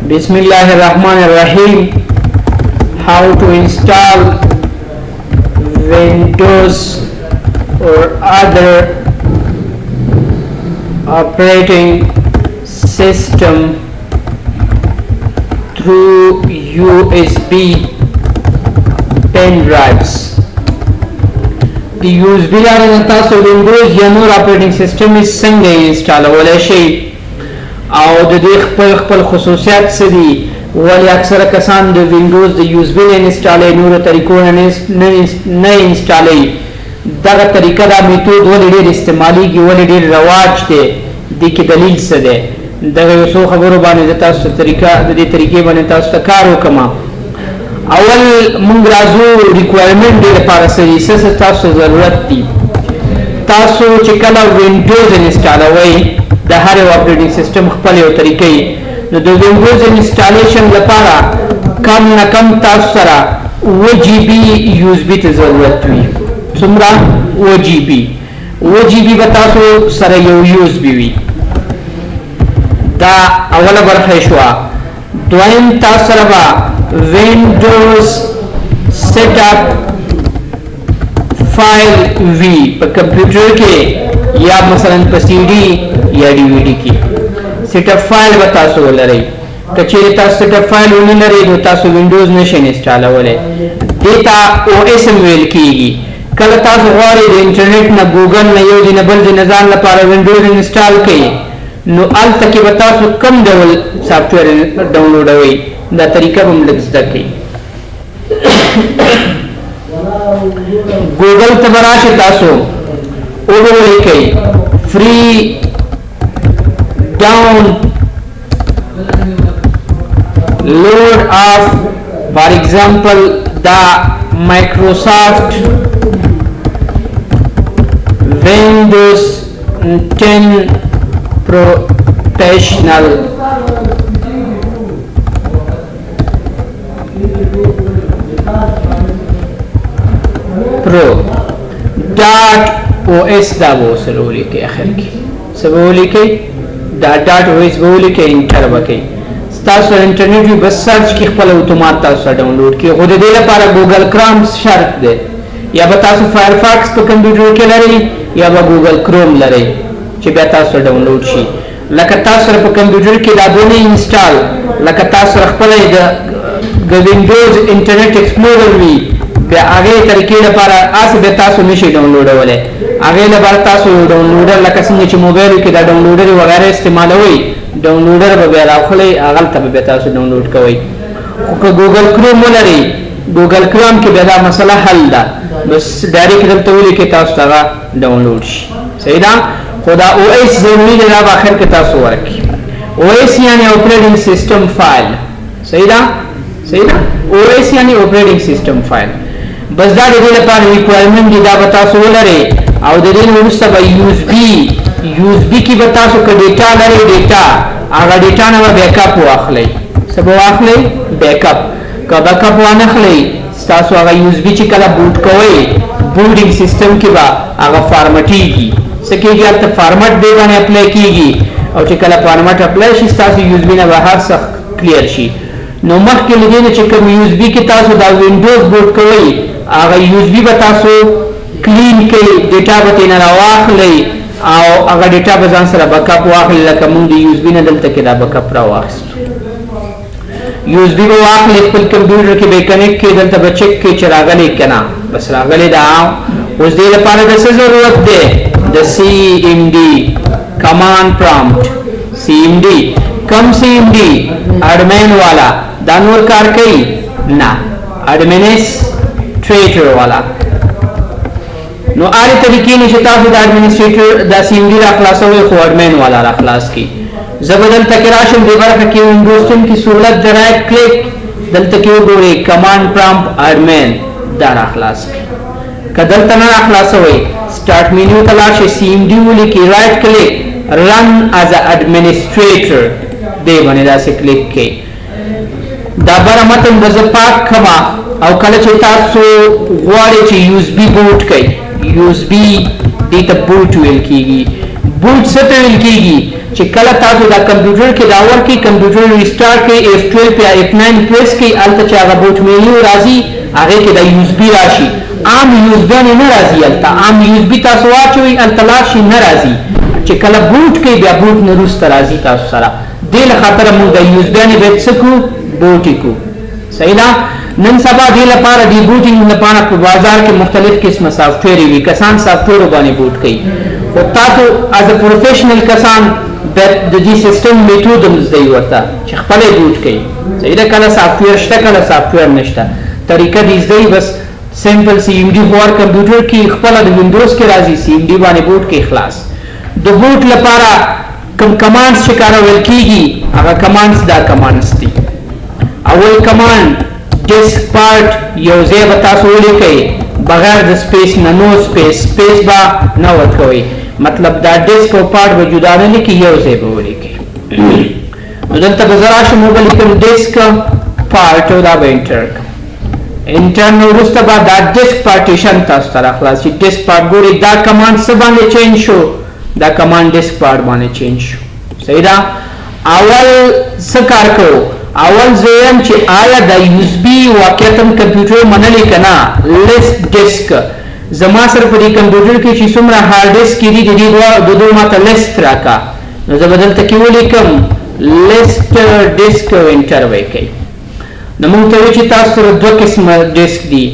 بسم الله الرحمن الرحیم. How to install Windows or other operating system through USB pen drives. د USB لارې نه تاسو وینډوز یا نور اپریټینګ سیستم څنګه انسټالولی شئ او د دې خپل خپل خصوصیات څه دي؟ ولې اکثره کسان د وینډوز د USB نه انسټالوي، نورو طریقو نه نه انسټالوي؟ دغه طریقه، دا میتود ولې ډېر استعمالیږي، ولې ډېر رواج دی، دې کې دلیل څه دی؟ دغه یو څو خبرو باندې د تاسو طریقه، د دې طریقې باندې تاسو ته کار وکړم. اول مونږ راځو requirement دې لپاره څه دي، څه څه تاسو ضرورت دي. تاسو چې کله وینډوز انسټالوئ، د هر یو اپریټینګ سیستم خپل یو طریقې، نو د وینډوز انسټالیشن لپاره کم نه کم تاسو سره 7 GB USB ته ضرورت وي. څومره؟ 7 GB. 7 GB به تاسو سره یو USB وي. دا اوله برخه شوه. دویم، تاسو سره به وینډوز سیټ اپ فایل وي په کمپیوټر کې یا مثلا په سی ډي یا ډي وی ډي کې سیټ اپ فایل به تاسو ولرئ. که چیرې تاسو سیټ اپ فایل ونه لرئ، نو تاسو وینډوز نشئ انسټالولی. دې ته OS هم ویل کیږي. کله تاسو غواړئ د انټرنیټ نه، ګوګل نه، یو ځای نه بل ځای نه ځان لپاره وینډوز انسټال کړئ، نو هلته کې به تاسو کوم ډول سافټویر ډاونلوډوئ، دا طریقه به هم لږ زده کړئ. ګوګل ته به راشئ، تاسو او به ولیکئ free download of, for example, the Microsoft Windows 10 Professional Pro dot OS. دا به سره ولیکئ، اخر کې څه به ولیکئ؟ دا dot OS به ولیکئ، enter به کړئ. ستاسو انټرنیټ وي، بس search کې خپل اتومات تاسو ډاونلوډ کړي. خو د دې لپاره ګوګل کروم شرط دی. یا به تاسو فایرفاکس په کمپیوټر کې لرئ یا به ګوګل کروم لرئ چې بیا تاسو ډاونلوډ شي. لکه تاسو سره په کمپیوټر کې دا دونه install، لکه تاسو سره خپل د وینډوز انټرنیټ اکسپلورر وي، بیا هغه طریقې لپاره اس به تاسو نشئ ډاونلوډولی. هغه لپاره تاسو یو downloader، لکه څنګه چې موبایل کې دا downloader وغیرہ استعمالوئ، downloader به بیا راخلئ، هغلته به بیا تاسو ډاونلوډ کوئ. خو که ګوګل کروم ولرئ، ګوګل کروم کې بیا دا مسله حل ده، بس direct دلته ولیکئ، تاسو ته هغه ډاونلوډ شي. صحیح ده؟ خو دا OS ضروري دی، دا به اخر کې تاسو ورکړي. OS یعنی operating system file. صحیح ده؟ صحیح ده. OS یعنی operating system file. بس دا د دې لپاره requirement دی، دا به تاسو ولرئ. او د دې وروسته به USB کې به تاسو که data لرئ، data، هغه data نه به بیک اپ واخلئ. څه به واخلئ؟ بیک اپ. که بیک اپ وانخلئ، ستاسو هغه USB چې کله boot کوئ، booting system کې به هغه فارمټیږي. څه کېږي هلته؟ فارمټ دی باندې apply کېږي، او چې کله format apply شي، ستاسو USB نه به هر څه clear شي. نو مخکې له دې نه چې کوم USB کې تاسو دا وینډوز boot کوئ، هغه USB به تاسو clean کړئ، data به ترې نه راواخلئ او هغه data به ځان سره backup واخلئ، لکه موږ د USB نه دلته کې دا backup راواخیستو. USB به واخلئ، خپل کمپیوټر کې به connect کړئ، دلته به چک کړئ چې راغلی که نه. بس راغلی دا. اوس دې لپاره د څه ضرورت دی؟ د CMD، command prompt. CMD، کم CMD؟ Admin والا. دا نور کار کوي نه، administrator والا. نو آری طریقې نه چې تاسو د administrator د CMD را خلاصوي، خو admin والا را خلاص کی. زه به دلته کې راشم، دې برخه کې وینډوز 10 کې سهولت د right click، دلته کې وګورئ command prompt admin، دا را خلاص کی. که دلته نه را خلاصوي، start menu ته لاړ شئ، CMD ولیکئ، right click، run as administrator دی باندې داسې کلیک کړئ. دا بره متن به زه پاک کړم. او کله چې تاسو غواړئ چې USB boot کړئ، USB دې ته boot ویل کیږي. Boot څه ته ویل کیږي؟ چې کله تاسو دا کمپیوټر کې دا ورکړئ، کمپیوټر ریسټارټ کړئ، F12 یا F9 پریس کړئ، هلته چې هغه boot menu راځي هغې کې دا یو اس بي راشي. عام یو اس بي نه راځي، هلته عام یو اس بي تاسو واچوئ هلته لاړ شي نه راځي. چې کله boot کوي بیا boot نه وروسته راځي تاسو سره. دې له خاطره موږ د یو اس بي نه باید څه کړو؟ boot یې کړو. صحیح ده؟ نن سبا دې لپاره د booting لپاره په بازار کې مختلف قسمه software وي، کسان software باندې boot کوي، خو تاسو as a professional کسان د دې سیستم method هم زده وي ورته چې خپله یې boot کوي. صحیح ده؟ کله software شته کله software نشته، طریقه دې زده وي. بس simple CMD خو هر کمپیوټر کې خپله د وینډوز کې راځي، CMD باندې boot کوي خلاص. د boot لپاره کوم commands چې کارول کېږي هغه commands دا commands دي. اول command diskpart، یو ځای به تاسو ولیکئ بغیر د space نه، no space، space به نه ورکوئ، مطلب دا disk او part به جدا نه لیکي، یو ځای به ولیکئ. نو دلته به زه راشم وبه لیکم diskpart او دا به enter کړم. enter نه وروسته به دا disk partition تاسو ته راخلاص شي. diskpart ګورئ دا command څه باندې change شو؟ دا command diskpart باندې change شو. صحیح ده؟ اول څه کار کوو؟ اول زه وایم چې آیا دا یو اس بي واقعیتاً کمپیوټر منلی که نه؟ list disk زما سره په دې کمپیوټر کې چې څومره hard disk دي د دې د دوو ماته لیست راکړه. نو زه به دلته کې ولیکم list disk او enter به یې کوي. نو موږ ته وایي چې تاسو سره دوه قسمه disk دي،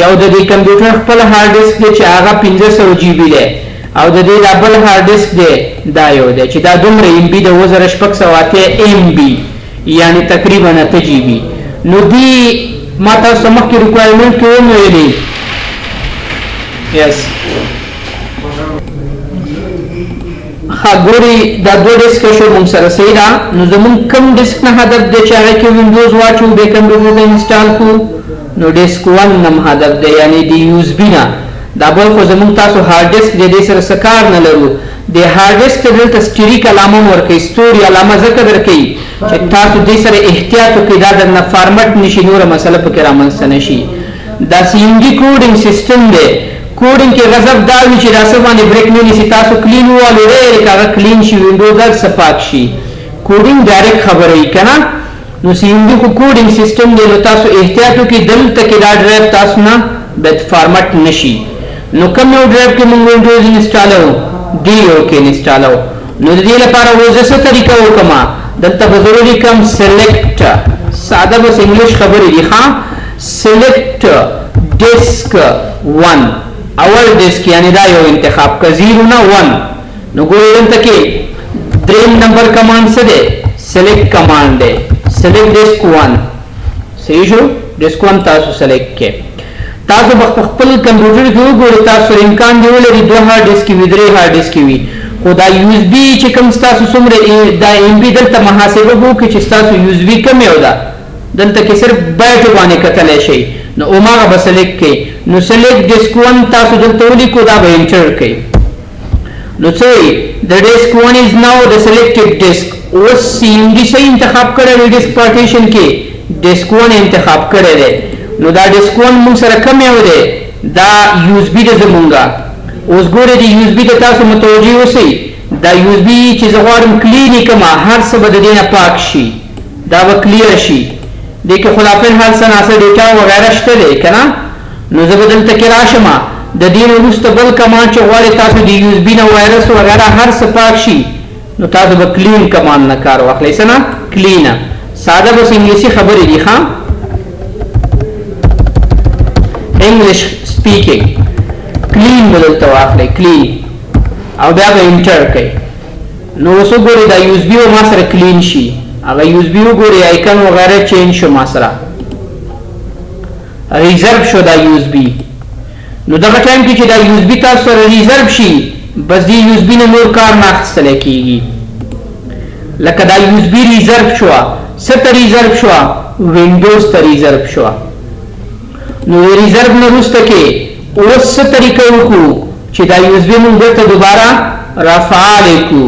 یو د دې کمپیوټر خپل hard disk دی چې هغه 500 GB دی، او د دې دا بل hard disk دی دا یو دی چې دا دومره MB د 7680 MB، یعنی تقریبا 8 GB. نو دی ما تاسو مخکې requirement کې هم ویلي یس. ښه ګوري دا دوه disk شو موږ سره، صحیح ده؟ نو زموږ کوم disk نه هدف دی چې هغه کې وینډوز واچو بیا کمپیوټر ته install کړو؟ نو disk 1 نم هدف دی، یعنی د یو اس بي نه. دا بل خو زموږ تاسو hard disk دی، دې سره څه کار نه لرو. د hard disk ته دلته asterisk علامه هم ورکوي، ستوري علامه ځکه درکوي چې تاسو دې سره احتیاط وکړئ، دا درنه format نشي، نوره مسله پکې رامنځته نشي. دا CMD coding system دی، coding کې غضب دا وي چې دا څه باندې brake نه نیسي، تاسو clean ووالئ direct هغه clean شي، وینډوز هر څه پاک شي. coding direct خبره وي که نه؟ نو CMD خو coding system دی، نو تاسو احتیاط وکړئ دلته کې دا ډرایو تاسو نه باید format نشي. نو کوم یو ډرایو کې موږ وینډوز انسټالو؟ دی یو کې انسټالو. نو د دې لپاره اوس زه څه طریقه وکړم؟ دلته به زه ولیکم select، ساده بس انګلیش خبرې دي، ښه؟ select disk 1، اول disk یعنی دا یو انتخاب که 0 نه 1. نو ګورئ دلته کې دریم نمبر command څه دی؟ select command دی، select disk 1. صحیح شو؟ disk 1 تاسو select کړئ. تاسو به په خپل کمپیوټر کې وګورئ، تاسو سره امکان دی ولري دوه hard disk وي، درې hard disk وي، خو دا یو اس بي چې کوم ستاسو څومره دا MB دلته محاسبه به وکړي چې ستاسو یو اس بي کوم یو ده، دلته کې صرف بایټ باندې کتلی شئ، نو هماغه به select کړئ. نو select disk 1 تاسو دلته ولیکو، دا به enter کړئ. نو څه وایي؟ The disk 1 is now the selected disk. اوس CMD صحیح انتخاب کړی دی، disk partition کې disk 1 انتخاب کړی دی. نو دا disk 1 موږ سره کوم یو دی؟ دا یو اس بي ده زمونږه. اوس ګورئ د یو اس بي ته تاسو متوجه اوسئ، دا یو اس بي چې زه غواړم clean یې کړم، هر څه به د دې نه پاک شي، دا به clear شي. دې کې خو لا فی الحال څه ناڅه data وغیره شته دی که نه؟ نو زه به دلته کې راشم، د دې نه وروسته بل command چې غواړئ تاسو د یو اس بي نه وایرس وغیره هر څه پاک شي، نو تاسو به clean command نه کار واخلئ. څه نه؟ clean. ساده بس انګلیسي خبرې دي، ښه؟ English speaking. clean به دلته واخلئ، clean، او بیا به enter کړئ. نو اوس وګورئ دا یو اس بي ما سره clean شي، هغه یو اس بي وګورئ icon وغیره change شو، ما سره reserve شو دا یو اس بي. نو دغه time کې چې دا یو اس بي تاسو سره reserve شي، بس دې یو اس بي نه نور کار نه اخیستلی کېږي. لکه دا یو اس بي reserve شوه، څه ته reserve شوه؟ وینډوز ته reserve شوه. نو reserve نه وروسته کې اوس څه طریقه وکړو چې دا یو اس بي موږ بیرته دوباره را فعال کړو،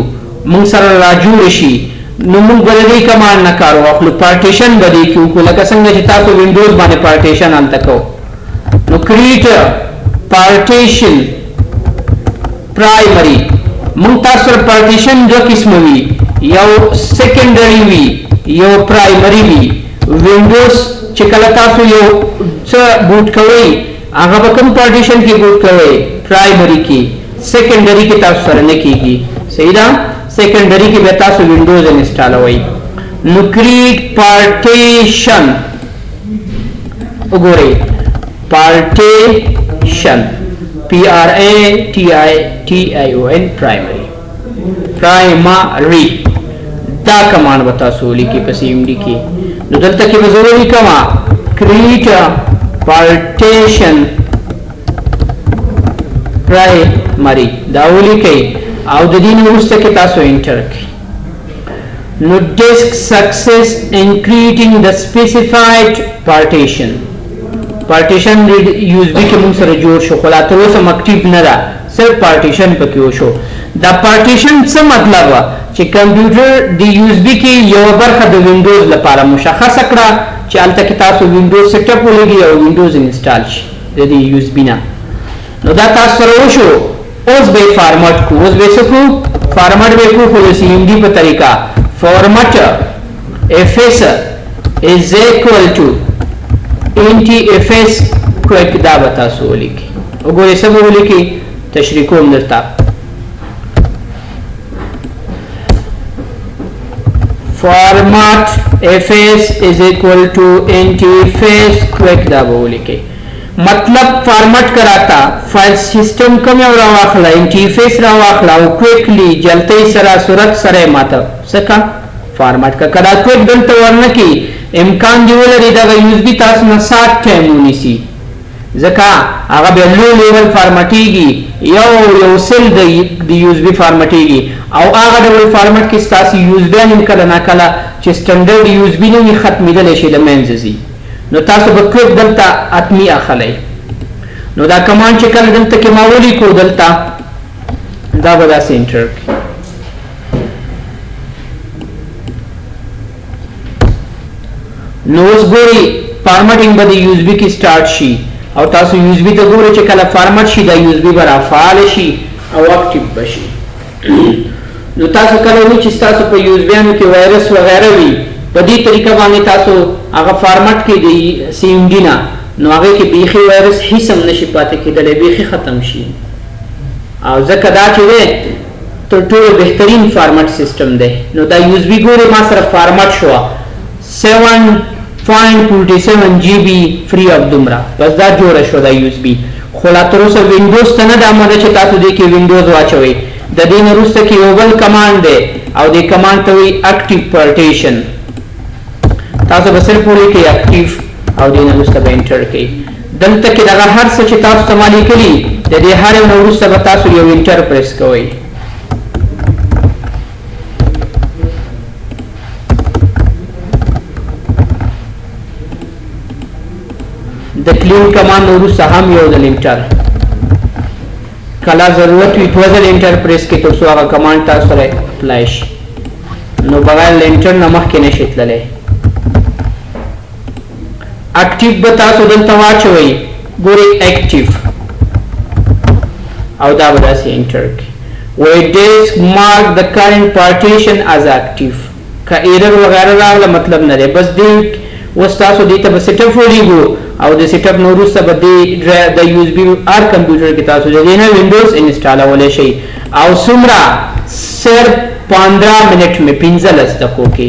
موږ سره را جوړ شي؟ نو موږ به د دې command نه کار واخلو، پارټیشن به دې کې وکړو، لکه څنګه چې تاسو وینډوز باندې پارټیشن هلته کوو. نو create partition primary، موږ تاسو سره پارټیشن دوه قسمه وي، یو secondary وي، یو primary وي. وینډوز چې کله تاسو یو څه boot کوئ، هغه به کوم پارټیشن کې boot کوئ؟ primary کې. secondary کې تاسو سره نه کیږي، صحیح ده؟ secondary کې به تاسو وینډوز انسټالوئ. نو create partition وګورئ، partition P R A T I T I O N primary، primary دا command به تاسو ولیکئ په CMD کې. نو دلته کې به زه ولیکم create partition primary، دا ولیکئ او د دې نه وروسته کې تاسو enter کړئ. نو disk success in creating the specified partition. partition USB کې مونږ سره جوړ شو، خو لا تر اوسه active نه ده، صرف پارټیشن پکې وشو. دا پارټیشن څه مطلب؟ چې کمپیوټر د USB کې یو برخه د وینډوز لپاره مشخصه کړه چې هلته کې تاسو وینډوز setup ولګي او وینډوز install شي د دې USB نه. نو دا تاسو سره وشو. اوس به فارمټ کو، اوس به څه کو؟ فارمټ به کو، خو د CMD په طریقه. format fs is equal to ntfs quick، دا به تاسو ولیکئ. وګورئ څه به ولیکئ، تشریح کوم درته. format fs is equal to ntfs quick، دا به ولیکئ. مطلب فارمټ کراتا file system کوم یو راواخله، NTFS راواخله او quickly جلتۍ سره سرعت سره ماته څه فارمټ کا. کله quick دلته ورنه کی، امکان دی ولري دغه USB تاسو نه سات ټایم ونیسي، ځکه هغه بیا low level فارمټیږي، یو یو cell د USB فارمټیږي، او هغه ډول فارمټ کې ستاسو USB هم کله ناکله چې standard USB نه وي ختمېدلی شي، له منځه ځي. نو تاسو به quick دلته اتمی اخلئ. نو دا command چې کله دلته کې ما ولیکو دلته، دا به داسې enter کړي. نو اوس ګورئ formatting به د USB کې start شي، او تاسو USB ته ګورئ چې کله فارمټ شي دا USB به را فعال شي او active به شي. نو تاسو کله وي چې تاسو په USB کې وایرس وغیره وي، په دې طریقه باندې تاسو هغه فارمټ کې د CMD نه، نو هغه کې بیخي وایرس هیڅ هم نشي پاتې کېدلی، بیخي ختم شي. او ځکه دا چې دی تر ټولو بهترین format system دی. نو دا USB ګورئ ما سره فارمټ شوه 7.47 GB free of دومره، بس دا جوړه شوه دا USB. خو لا تر اوسه وینډوز ته نه ده آماده چې تاسو دې کې وینډوز واچوئ. د دې نه وروسته کې یو بل command دی او دې command ته وایي active partition. تاسو به صرف ولیکئ active او دې نه وروسته به enter کړئ. دلته کې دغه هر څه چې تاسو ته ما لیکلي د دې هر یو نه وروسته به تاسو یو enter press کوئ. د clean command وروسته هم یو ځل enter، کله ضرورت وي دوه ځل enter press کړئ تر څو هغه command تاسو سره apply شي. نو بغیر له enter نه مخکې نشي تللی. active به تاسو دلته واچوئ، ګورئ active، او دا به داسې enter کړئ. وایي disk mark the current partition as active. که error وغیره راغله مطلب نه دی، بس دې اوس تاسو دې ته به setup ولیږو او د setup نه وروسته به دې د USB هر کمپیوټر کې تاسو د دې نه وینډوز انسټالولی شئ. او څومره؟ صرف 15 منټ مې 15 دقیقو کې،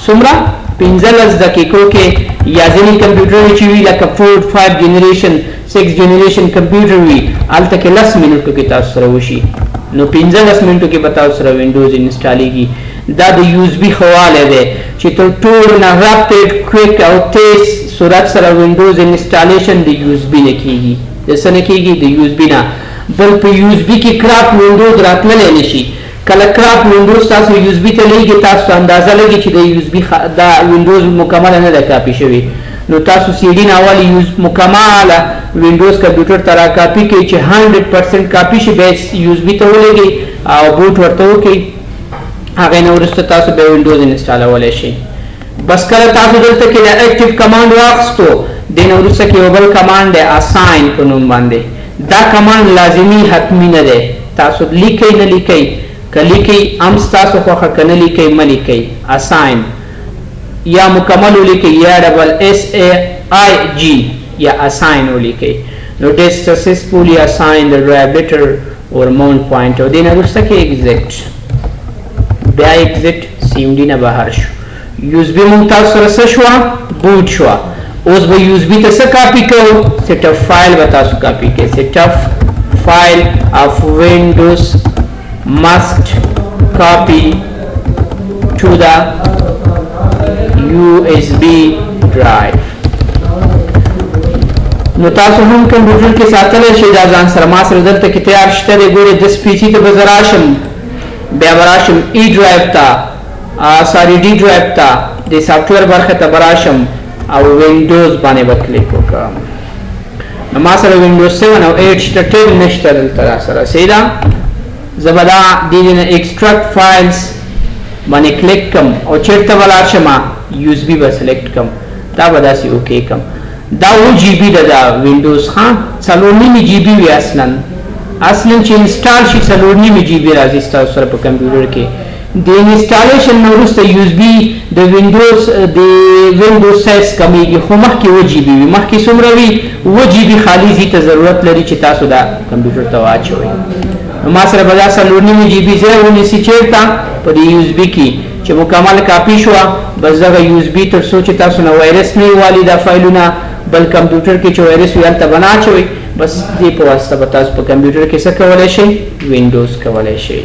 څومره؟ 15 دقیقو کې. یا ځینې کمپیوټر چې وي لکه 4 5 generation 6 generation کمپیوټر وي، هلته کې 10 منټو کې تاسو سره وشي. نو 15 منټو کې به تاسو سره وینډوز انسټالېږي. دا د USB ښه والی دی چې تر ټولو نه rapid quick او تیز سرعت سره وینډوز installation د USB نه کیږي. د څه نه کیږي؟ د USB نه. بل په USB کې corrupt وینډوز راتللی نه شي. کله corrupt وینډوز تاسو USB ته لیږي، تاسو ته اندازه لګي چې د USB دا وینډوز مکمله نه ده کاپي شوې. نو تاسو CD نه اول یوز مکمله وینډوز کمپیوټر ته را کاپي کړئ چې 100% کاپي شي، بیا USB ته ولېږئ او boot ورته وکړئ. هغې نه وروسته تاسو بیا وینډوز انسټالولی شئ. بس کله تاسو دلته کې د active command واخیستو، دې نه وروسته کې یو بل command دی assign په نوم باندې. دا command لازمي حتمي نه دی، تاسو لیکئ نه لیکئ، که لیکئ هم ستاسو خوښه، که نه لیکئ مه لیکئ. assign یا مکمل ولیکئ یا double S A I G یا assign ولیکئ. نو disk successfully assign the drive letter or mount point. او دې نه وروسته کې exit، بیا exit CMD نه بهر شو. USB مونږ تاسو سره څه شوه؟ boot شوه. اوس به USB ته څه کاپي کوو؟ setup file به تاسو کاپي کړئ. setup file of Windows must copy to the USB drive. نو تاسو هم کمپیوټر کې ساتلی شئ دا ځان سره. ما سره دلته کې تیار شته دی. ګورئ، this PC ته به زه راشم، بیا به راشم E drive ته، sorry، D drive ته، د software برخه ته به راشم او وینډوز باندې به کلیک وکړم. نو ما سره وینډوز 7 او 8 شته، 10 نشته دلته را سره. صحیح ده. زه به دا دې نه extract files باندې کلیک کم او چېرته به لاړ شم؟ USB به select کم، دا به داسې okay کم. دا اووه GB ده دا وینډوز. ها، 4.5 GB وي اصلا. اصلا چې install شي 4.5 GB راځي ستاسو سره په کمپیوټر کې. د installation نه وروسته USB د وینډوز سایز کمیږي، خو مخکې 7 GB وي. مخکې څومره وي؟ 7 GB خالي ځای ته ضرورت لري چې تاسو دا کمپیوټر ته واچوئ. نو ما سره به دا 4.5 GB ځای ونیسي. چېرته؟ په دې USB کې چې مکمل کاپي شوه، بس دغه USB تر څو چې تاسو نه وایرس نه والي دا فایلونه بل کمپیوټر کې چې وایرس وي هلته به نه اچوئ. بس دې په واسطه به تاسو په کمپیوټر کې څه کولی شئ؟ وینډوز کولی شئ.